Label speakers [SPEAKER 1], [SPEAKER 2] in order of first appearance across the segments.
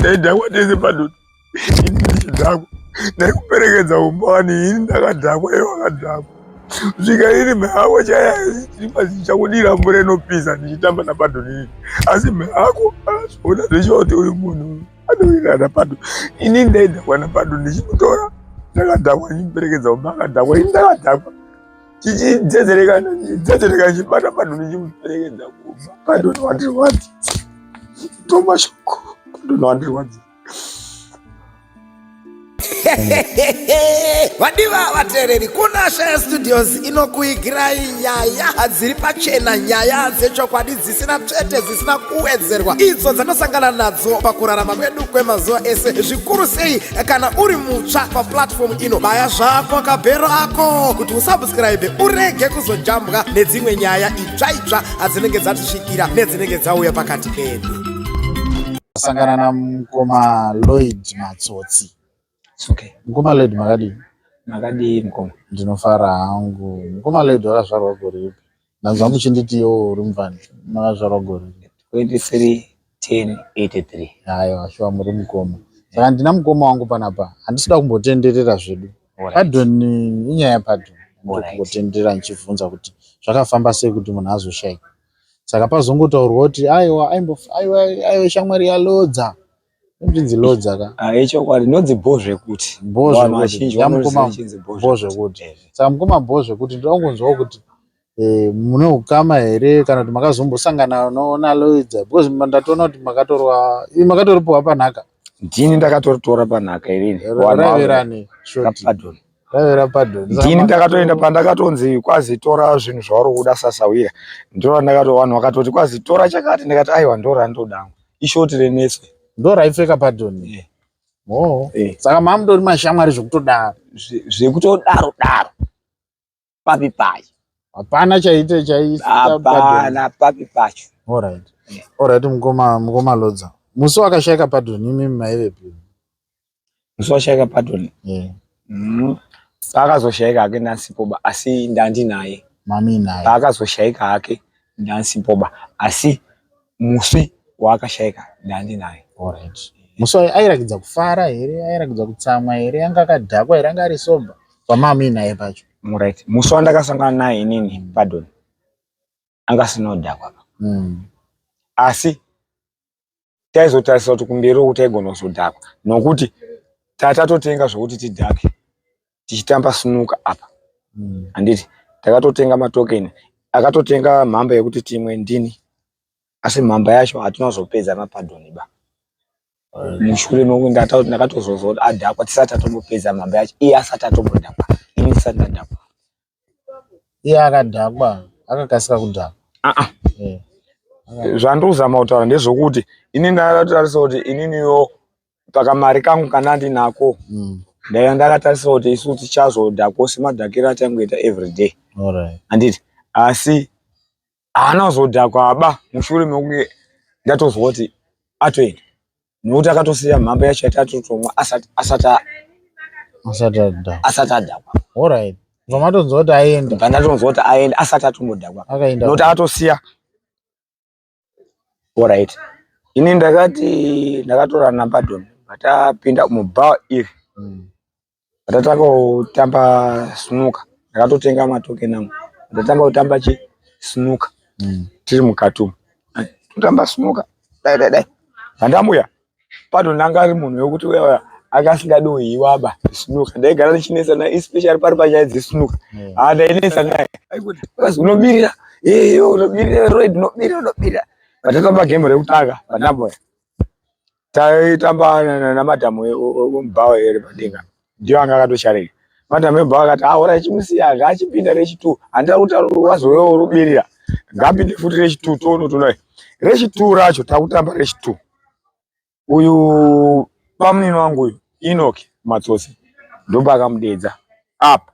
[SPEAKER 1] Taidhakwa tese padoni, ini ndichidhakwa ndaikuperekedza kumba wani, ini ndakadhakwa iye wakadhakwa svika ini mhako chaya chakudira mvura inopisa ndichitamba napadoni ini, asi mhako akazviona zveshuwa kuti uyu munhu anowirirana pado. Ini ndaidhakwa napado ndichimutora ndakadhakwa ndichimuperekedza kumba akadhakwa, ini ndakadhakwa chichidzedzerekana chichidzedzerekana chichibata pado ndichimuperekedza kumba. Pado wandirwadzi ndomashoko, pado wandirwadzi.
[SPEAKER 2] Vadiwa vateereri, kuna Shaya Studios inokuigirai nyaya dziri pachena, nyaya dzechokwadi dzisina tsvete, dzisina kuwedzerwa, idzo dzanosangana nadzo pakurarama kwedu kwemazuva ese, zvikuru sei kana uri mutsva paplatform ino. Baya zvako kabhero ako kuti usubscribe urege kuzojambwa nedzimwe nyaya itsva itsva dzinenge dzatisvikira nedzinenge dzauya pakati pedu.
[SPEAKER 3] Sangana namukoma Lloyd Matsotsi.
[SPEAKER 4] It's okay.
[SPEAKER 3] Mukoma Lloyd, makadii?
[SPEAKER 4] Makadii, mukoma?
[SPEAKER 3] Ndinofara hangu. Mukoma Lloyd wakazvarwa gore ripi? Ndanzwa muchinditi iwo uri mufani. Makazvarwa gore ripi?
[SPEAKER 4] 23 10 83.
[SPEAKER 3] Aiwa, shuwa muri mukoma. Saka ndina mukoma wangu panapa. Handisi kuda kumbotenderera zvedu. Pardon, inyaya yapardon. Kumbotenderera ndichibvunza kuti zvakafamba sei kuti munhu azoshaika. Saka pazongotaurwa kuti aiwa aiwa aiwa shamwari yaLodza. Inonzi Lodza ka?
[SPEAKER 4] Ah, ichokwadi ndonzi bho zvekuti.
[SPEAKER 3] Bho
[SPEAKER 4] Vanhu
[SPEAKER 3] zvekuti.
[SPEAKER 4] vazhinji
[SPEAKER 3] Ya mukoma
[SPEAKER 4] vanoziva chinzi bho
[SPEAKER 3] bho zvekuti. Saka mukoma bho zvekuti ndoda kungonzwawo kuti mune ukama here kana kuti makazombosangana naLodza, because ndatoona kuti makatorwa imi makatoripiwa panhaka.
[SPEAKER 4] Ndini ndakatoritora panhaka irini.
[SPEAKER 3] Raive rani? Short.
[SPEAKER 4] Pardon.
[SPEAKER 3] Raive rapardon.
[SPEAKER 4] Ndini ndakatoenda pandakatonzi kwazi tora zvinhu zvauri kuda sasawira. Ndora ndakato vanhu vakatoti kwazi tora chakati, ndikati aiwa ndora ndoda. Ishoti renese.
[SPEAKER 3] Ndo raipfeka pardon. Oh. Saka mamutori mashamwari zvekutodaro.
[SPEAKER 4] Zvekutodaro daro. Papi pacho.
[SPEAKER 3] Hapana chaite chaita.
[SPEAKER 4] Hapana papi pacho.
[SPEAKER 3] All right. All right, mukoma Lodza. Musi wakashaika pardon imi maivepi?
[SPEAKER 4] Musi washaika pardon. Paakazoshaika hake ndasipoba, asi ndandinaye.
[SPEAKER 3] Mami naye.
[SPEAKER 4] Paakazoshaika hake ndasipoba, asi musi waakashaika ndandinaye.
[SPEAKER 3] All right. Musi wayo airakidza kufara here? Airakidza kutsamwa here? Anga akadhakwa here? Anga ari sober? Pamami naye pacho.
[SPEAKER 4] Right. Musi wandakasangana naye inini pardon anga asina kudhakwa. Asi taizotarisa kuti kumberi uku taigona kuzodhakwa nokuti tatatotenga zvokuti tidhake tichitamba sinuka apa. Handiti takatotenga matokeni, akatotenga mhamba yekuti timwe ndini, asi mhamba yacho hatina kuzopedza mapadhoni ba. Mushure mekunge ndakatozozwa kuti adhakwa tisati tatombopedza mhamba yacho, iye asati atombodhakwa, ini ndisati ndadhakwa.
[SPEAKER 3] Iye akadhakwa, akakasika kudhakwa.
[SPEAKER 4] Zvandiri kuzama kutaura ndezvokuti ini ndakatarisa kuti ininiwo pakamari kangu kana ndinako ndaiva ndakatarisa kuti isu tichazodhakwa semadhakiro atangoita everyday. Handiti asi haana kuzodhakwa ba mushure mekunge ndatozwa kuti atoenda, nokuti akatosiya mhamba yacho yatatotomwa asati adhakwa.
[SPEAKER 3] All right. Zvamatonzwa kuti aenda.
[SPEAKER 4] Pandatonzwa kuti aenda asati atombodhakwa.
[SPEAKER 3] Akaenda.
[SPEAKER 4] Nokuti akatosiya. All right. Ini ndakati ndakatora naPardon patapinda mubhawa iri. Patatanga kutamba snooker, ndakatotenga matokeni angu. Ndatanga kutamba chi snooker. Tiri mukati umu. Totamba snooker. Dai dai dai. Pandamuya Pardon anga ari munhu wekuti uya uya anga asingadi kuhiwa ba snooker. Ndaigara ndichinetsa naye especially pari panyaya dzesnooker. Ah, ndainetsa naye. Aikuti unobirira. Eh, unobirira Lloyd, unobirira, unobirira. Patatamba game rekutanga pandamboya. Taitamba namadhamu wemubhawa here padenga. Ndiyo anga akatosharika. Madhamu emubhawa akati ah, ora chimusiya ngaachipinda rechitu. Handida kuti wazowewo urubirira. Ngapinde futi rechitu tono tono. Rechitu racho takutamba rechitu. Uyu pamunini wangu uyu Enoch Matsotsi ndopaakamudeedza apa.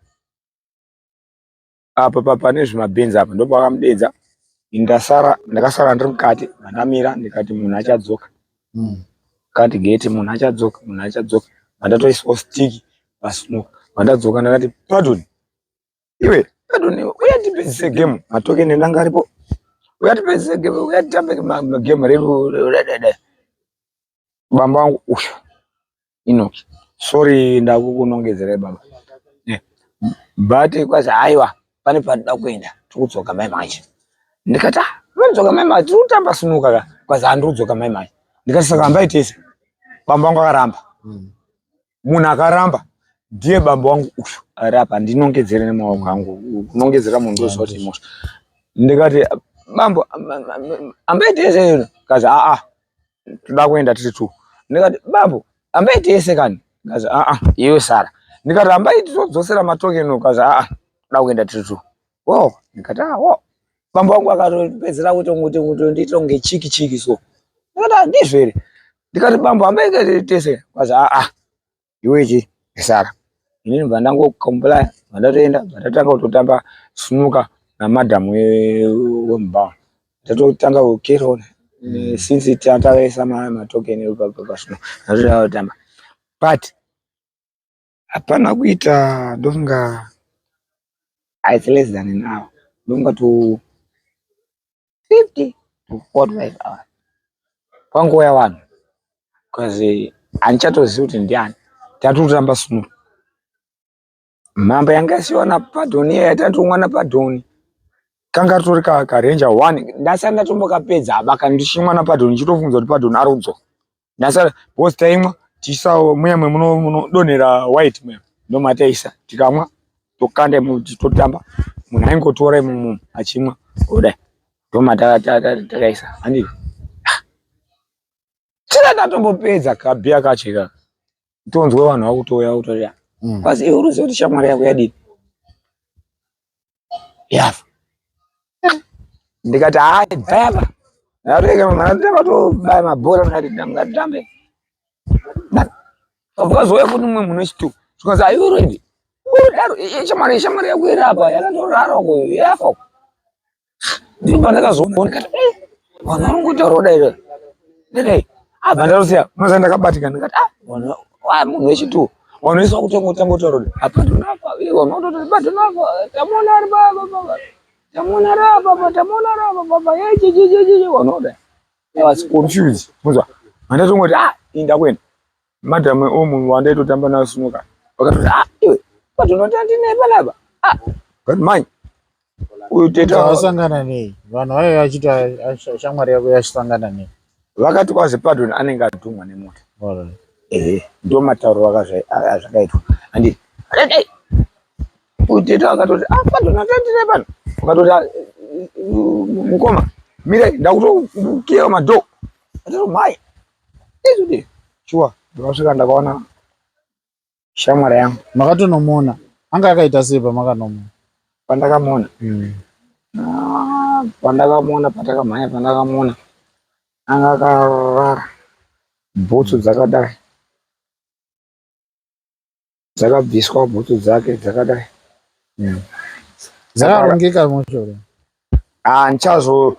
[SPEAKER 4] Apa pane zvimabhenzi apa ndopaakamudeedza. Ndasara ndakasara ndiri mukati ndamira ndikati munhu achadzoka. Kati gate munhu achadzoka, munhu achadzoka. Ndatoiswa stick pasnow. Pandadzoka ndakati pardon. Iwe pardon uya tipedzise game. Matokeni ndanga aripo. Uya tipedzise game, uya titambe game redu. Baba vangu uyu Enoki, sorry ndakukunongedzerai baba. But kwazi haiwa pane patinoda kuenda tikudzoka mai manje. Ndikati ah, vanodzoka mai manje tiri kutamba sinuka ka. Kwazi handiri kudzoka mai manje. Ndikati saka hambai tese. Baba vangu akaramba. Munhu akaramba ndiye baba wangu uyu ari apa ndinongedzere nemaoko angu kunongedzera munhu ndoziva kuti imhosva. Ndikati bambo hambai tese kazi aa toda kuenda tiri two. Ndikati bambo hambai tese kani kazi aa iwe sara. Ndikati hambai todzosera matokeni kazi aa toda kuenda tiri two. Wo ndikati ah wo bambo wangu akatopedzera kuti ndiite kunge chiki chiki so. Ndikati ah ndizvo here. Ndikati bambo hambai tese kazi aa iwe chi sara. Inini bva ndangokomplya bva ndatoenda bva ndatanga kutotamba snuka namadhamu wemubhawa. Ndatotanga kukerona since takaisa matokeni pasnuka ndatotanga kutamba but hapana kuita ndofunga it's less than an hour ndofunga to 50 to 45 hours kwangouya vanhu because handichatozivi kuti ndiani tatotamba snuka mhamba yanga yasiiwa naPadhoni iya yatatomwa naPadhoni kanga katori karenja one ndasati ndatombokapedza apa ndichimwa naPadhoni ndichitofunza kuti Padhoni ari kudzoka ndasati because taimwa tichiisa muya munodonhera white muya ndomataisa tikamwa tokanda imomo totamba munhu aingotora imomo achimwa odai ndomatakaisa handiti tisati tatombopedza kabhiya kacho ikaka tonzwe vanhu vakutouya kutoti kwazi iwe unoziva kuti shamwari yako yadini yafa ndikati hayi bvai apa ndakatobaya mabhora ndikati ngatitambe vakazouya futi mumwe munhu wechitu zvikanzi are you ready udaro shamwari shamwari yako iri apa yakatorara uko yafa uko ndipo pandakazoona ndikati vanhu vari kungotaura kudai here ndidai abva ndatosiya unoziva ndakabatika ndikati ah vanhu ah munhu wechitu vanhu vese vakutongotanga kutaura kudai apa ndinofa vanhu vototi pa tamuona ari pa tamuona ari apa tamuona ari apa papa yechichichichi vanhu vodai I was confused muzwa handatongoti ah ini ndakuenda madam omunhu wandaitotamba naye sinuka vakatoti ah iwe patonoti ndine panapa ah kati mai uyu tete
[SPEAKER 3] Vasangana nei? Vanhu vaive vachiti shamwari yako yasangana nei?
[SPEAKER 4] Vakati kwazi Pardon anenge adhumwa nemota.
[SPEAKER 3] Alright.
[SPEAKER 4] Ehe, ndo matauriro azvakaitwa. Handiti uyu tete akatoti ah Pardon atandire pano. Vakatoti ah, mukoma mirai ndakutokiya madhoo. Atoti mai izvi shuwa ndakasvika ndakaona shamwari yangu.
[SPEAKER 3] Makatonomuona anga akaita sei pamakanomuona?
[SPEAKER 4] Pandakamuona pandakamuona patakamhanya pandakamuona anga akarara bhutsu dzakadai dzakabviswa bhutsu dzake dzakadai
[SPEAKER 3] Dzakarongeka mochoro.
[SPEAKER 4] Ah, ndichazo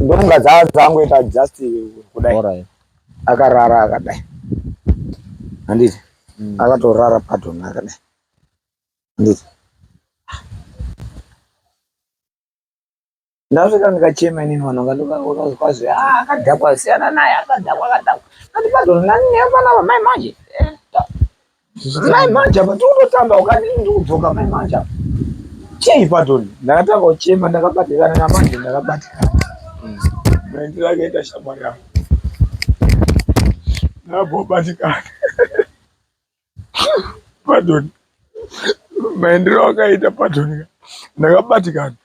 [SPEAKER 4] ndofunga dzangoita just kudai.
[SPEAKER 3] Alright.
[SPEAKER 4] Akarara akadai. Handiti akatorara Pardon akadai. Handiti ndasvika ndikachema inini vanhu vakandokwazi ah akadhakwa siyana naye akadhakwa akadhakwa. Ati Pardon nani panapa mai manje. Mai manje apa tikutotamba ukati ndikudzoka mai manje apa. Chei Pardon ndakatanga kuchema ndakabatikana namanje ndakabatikana.
[SPEAKER 1] Maendero akaita shamwari yangu ndakabatikana. Pardon maendero akaita Pardon ndakabatikana.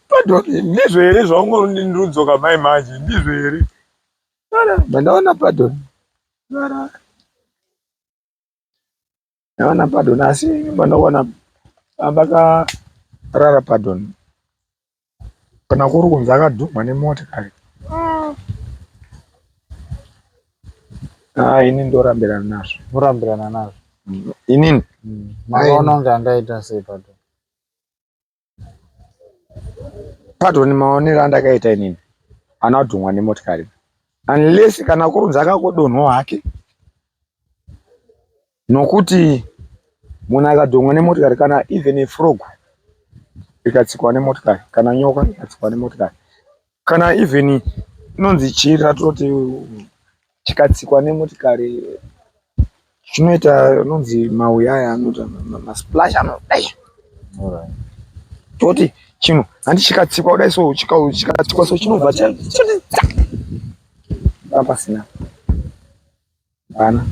[SPEAKER 1] Pardon ndizvo here zvaungori ndikudzoka mai manje ndizvo here?
[SPEAKER 4] Ndaona Pardon. Ndaona Pardon asi pandaona pakarara Pardon
[SPEAKER 1] kana kuri kunzi akadhumwa nemotikari
[SPEAKER 4] ah ini ndorambirana nazvo.
[SPEAKER 3] Murambirana nazvo.
[SPEAKER 4] Inini
[SPEAKER 3] Makaona kunge angaita sei Pardon?
[SPEAKER 4] Pardon maonero andakaita inini anadhumwa nemotikari unless kana kurunzi akakodonhwa hake nokuti munhu akadhumwa nemotikari kana even a frog ikatsikwa nemotikari kana nyoka ikatsikwa nemotikari kana even inonzi chii ratoti Chikatsikwa nemotikari chinoita anonzi mauya aya anoita masplash anodai. Toti chinhu hanti chikatsikwa kudai so chikatsikwa so chinobva chati pasina. Hapana.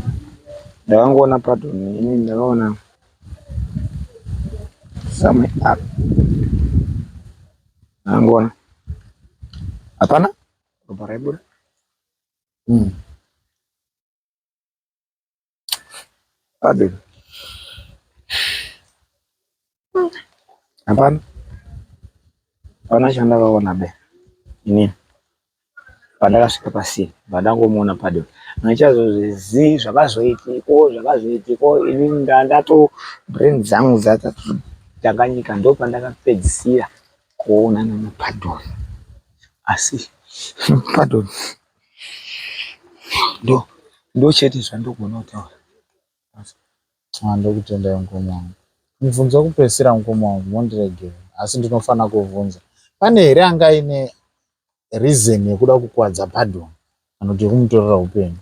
[SPEAKER 4] Ndakangoona pardon ini ndakaona somewhere up. Ndakangoona. Hapana. Ropa raibuda. Pardon. Hapana. Hapana chandakaona be. Inini. Pandakasvika pasini pandangomuona pardon. Handichazozvizivi zvakazoitiko zvakazoitiko ini ndandato brain dzangu dzatanganyika ndopandakapedzisira kuonana naPardon. Asi Pardon ndo ndochete zvandogona kutaura.
[SPEAKER 3] Ah, ndokutendai mukoma wangu. Mubvunzo wekupedzisira mukoma wangu mondiregera asi ndinofanira kuvhunza. Pane here anga aine reason yekuda kukwadza Pardon kana kuti yekumutorera upenyu?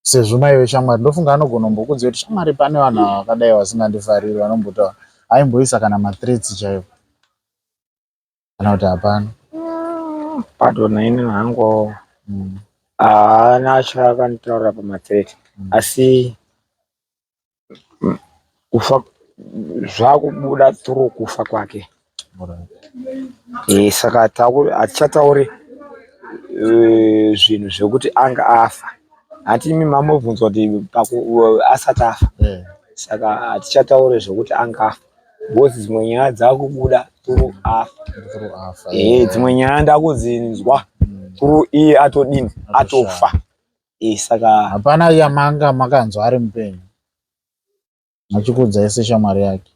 [SPEAKER 3] Sezvo maive shamwari ndofunga anogona kumbokuudza kuti shamwari pane vanhu ava vakadai vasingandifariri vanombotaura aimboisa kana mathreats chaiwo kana kuti hapana.
[SPEAKER 4] Pardon ini hangu haana chaakanditaurira pamathreat asi kufa zvakubuda through kufa kwake. Saka hatichatauri zvinhu zvekuti anga afa. Hanti imi mambobvunzwa kuti asati afa. Saka hatichatauri zvekuti anga afa because dzimwe nyaya dzakubuda through afa. Dzimwe nyaya ndakudzinzwa through iye atodini atofa. Saka
[SPEAKER 3] hapana yamanga makanzwa ari mupenyu achikuudzai seshamwari yake.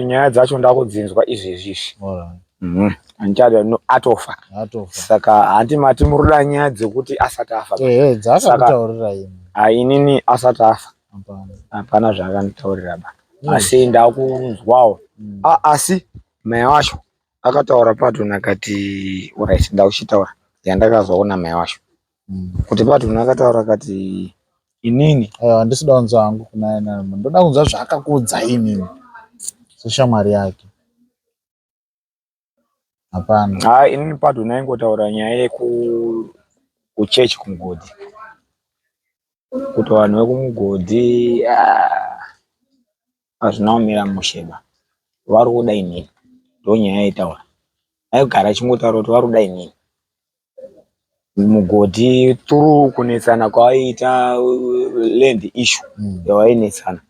[SPEAKER 4] Nyaya dzacho ndakudzinzwa izvezvi izvi. Handichada atofa. Saka hanti mati muruda nyaya dzekuti asati afa.
[SPEAKER 3] Dzakakutaurira ini.
[SPEAKER 4] Inini asati afa. Hapana zvaakanditaurira ba. Asi ndakunzwawo. Asi mai wacho akataura Pardon akati alright ndakuchitaura yandakazoona mai wacho. Kuti Pardon akataura akati inini.
[SPEAKER 3] Aiwa handisi kuda kunzwa hangu kuna ndoda kunzwa zvaakakuudzai imimi seshamwari yake. Hapana.
[SPEAKER 4] Haa inini Pardon aingotaura nyaya yekuchechi kumugodhi. Kuti vanhu vekumugodhi hazvina kumira mushe ba. Vari kuda inini. Ndonyaya yaitaura. Aigara achingotaura kuti vari kuda inini. Mugodhi through kunetsana kwavaiita land issue yavainetsana.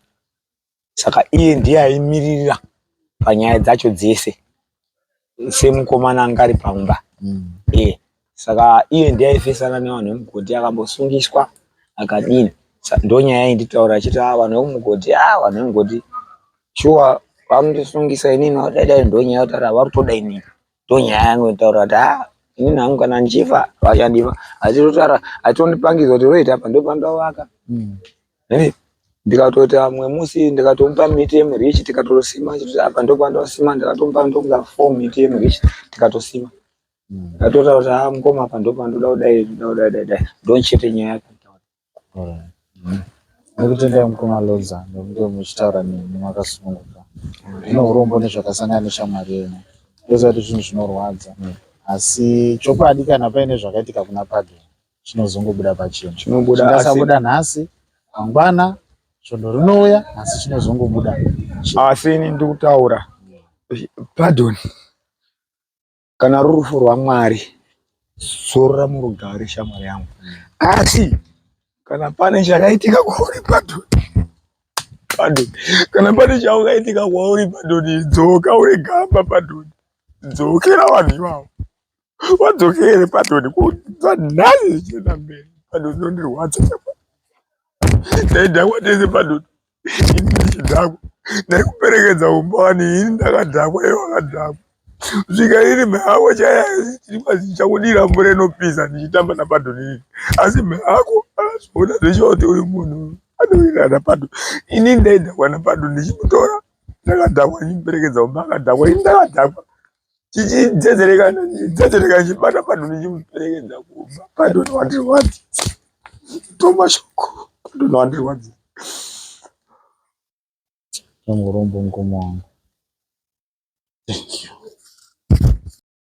[SPEAKER 4] Saka iye ndiye aimiririra panyaya dzacho dzese semukomana anga ari pamba. Saka iye ndiye aifesana nevanhu vemugodhi akambosungiswa akadini. Ndonyaya yainditaura achiti vanhu vekumugodhi vanhu vemugodhi shuwa vanondisungisa inini vadai ndonyaya yekutaura vari kutoda inini. Ndonyaya yangu inotaura kuti inini hangu kana ndichifa vachandifa. Achitotaura achitondipangidza kuti roita apa ndopandovaka. Ndikatoti mumwe musi ndikatomupa miti yemurichi tikatosima achitoti apa ndopandosima ndikatomupa ndokunga 4 miti yemurichi tikatosima. Ndatotaura kuti haa mukoma apa ndopandoda kudai ndoda kudai dai ndochete nyaya yake.
[SPEAKER 3] Nokutendai mukoma Lodza nokunge muchitaura neni makasununguka. Ndine urombo nezvakasangana neshamwari yenyu. Ndoziva kuti zvinhu zvinorwadza asi chokwadi kana paine zvakaitika kuna Pardon chinozongobuda pachena. Chingasabuda nhasi, mangwana, svondo rinouya asi chinozongobuda.
[SPEAKER 4] Asi ini ndikutaura Pardon kana ruri rufu rwaMwari zorora murugare shamwari yangu. Asi kana pane chakaitika kwauri Pardon, Pardon, kana pane chakaitika kwauri Pardon, dzoka uri gamba Pardon, dzokera vanhu ivavo wadzokere Pardon, kubva nhasi zvichienda mberi Pardon unondirwadza ndaidhakwa tese Pardon, ini ndichidhakwa ndaikuperekedza kumba wani ini ndakadhakwa iye wakadhakwa svika ini mhako chaya chakudira mvura inopisa ndichitamba naPardon ini asi mhako azviona zveshuwa kuti uyu munhu anowirirana naPardon ini ndaidhakwa naPardon ndichimutora ndakadhakwa ndichimuperekedza kumba akadhakwa ini ndakadhakwa.
[SPEAKER 1] Tichidzedzereka ndichidzedzereka ndichibata Pardon ndichimuperekedza kumba. Pardon wandirwadzisa. Tomashoko. Pardon wandirwadzisa.
[SPEAKER 3] Murombo mukoma wangu. Thank you.